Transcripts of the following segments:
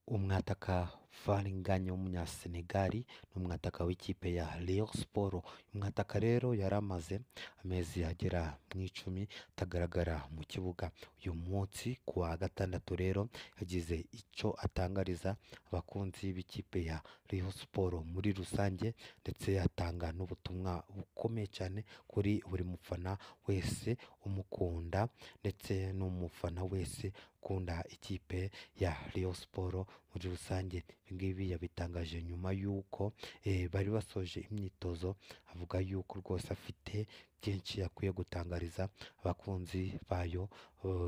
Umwataka Fall Ngagne w'umunyasenegali ni umwataka w'ikipe ya Rayon Sports. Umwataka rero yari amaze amezi agera mu 10 atagaragara mu kibuga. Uyu munsi ku wa gatandatu rero yagize icyo atangariza abakunzi b'ikipe ya Rayon Sports muri rusange, ndetse atanga n'ubutumwa bukomeye cyane kuri buri mufana wese umukunda ndetse n'umufana wese ukunda ikipe ya Rayon Sports muri rusange. Ibi ngibi yabitangaje nyuma y'uko bari basoje imyitozo, avuga yuko rwose afite byinshi akwiye gutangariza abakunzi bayo,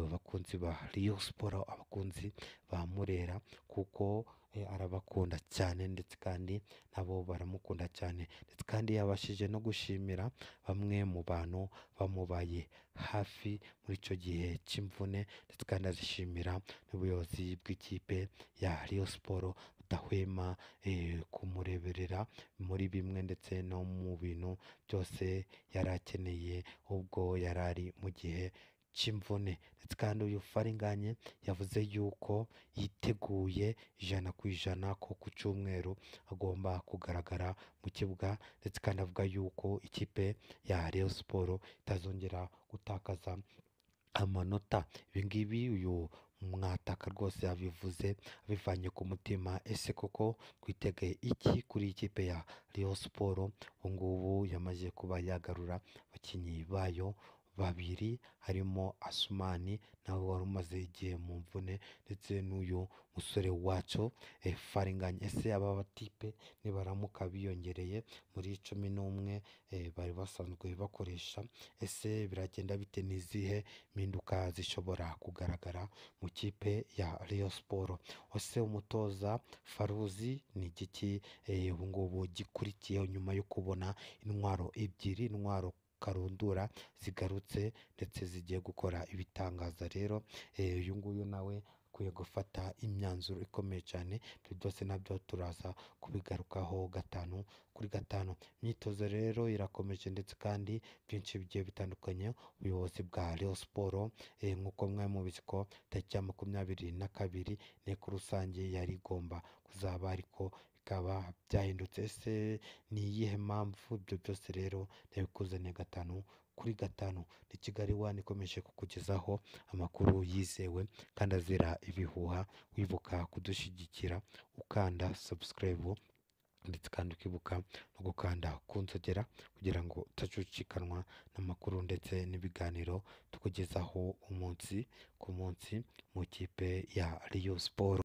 abakunzi ba Rayon Sports, abakunzi ba Murera, kuko arabakunda cyane ndetse kandi nabo baramukunda cyane, ndetse kandi yabashije no gushimira bamwe mu bantu bamubaye hafi muri icyo gihe cy'imvune, ndetse kandi azishimira n'ubuyobozi bw'ikipe ya Rayon Sports budahwema kumureberera muri bimwe ndetse no mu bintu byose yari akeneye ubwo yari ari mu gihe cy'imvune. Ndetse kandi uyu Fall Ngagne yavuze yuko yiteguye 100% ko ku cyumweru agomba kugaragara mu kibuga, ndetse kandi avuga yuko ikipe ya Rayon Sports itazongera gutakaza amanota. Ibi ngibi uyu mwataka rwose yabivuze abivanye ku mutima. Ese koko twitege iki kuri ikipe ya Rayon Sports? Ubu ngubu yamaze kuba yagarura abakinnyi bayo babiri, harimo Asumani nawe wari umaze igihe mu mvune, ndetse n'uyu musore wacu Fall Ngagne. Ese aba batipe nibaramuka biyongereye muri 11 bari basanzwe bakoresha, ese biragenda bite? Ni izihe mpinduka zishobora kugaragara mu kipe ya Rayon Sports? Ese umutoza Faruzi ni igiki ubu ngubu gikurikiyeho nyuma yo kubona intwaro ebyiri, intwaro karundura zigarutse ndetse zigiye gukora ibitangaza? Rero uyu nguyu nawe akwiye gufata imyanzuro ikomeye cyane. Ibyo byose nabyo turaza kubigarukaho 5 kuri 5. Imyitozo rero irakomeje ndetse kandi byinshi bigiye bitandukanye. Ubuyobozi bwa Rayon Sports nk'uko mwari mubizi ko tariki ya 22 inteko rusange yari igomba kuzaba, ariko bikaba byahindutse. Ese ni iyihe mpamvu? Ibyo byose rero ndabikuzaniye 5 kuri 5. Ni Kigali One ikomeje kukugezaho amakuru yizewe kandi azira ibihuha. Wibuka kudushyigikira ukanda subscribe, ndetse kandi ukibuka no gukanda ku nzogera kugira ngo utacucikanwa n'amakuru ndetse n'ibiganiro tukugezaho umunsi ku munsi mu kipe ya Rayon Sports.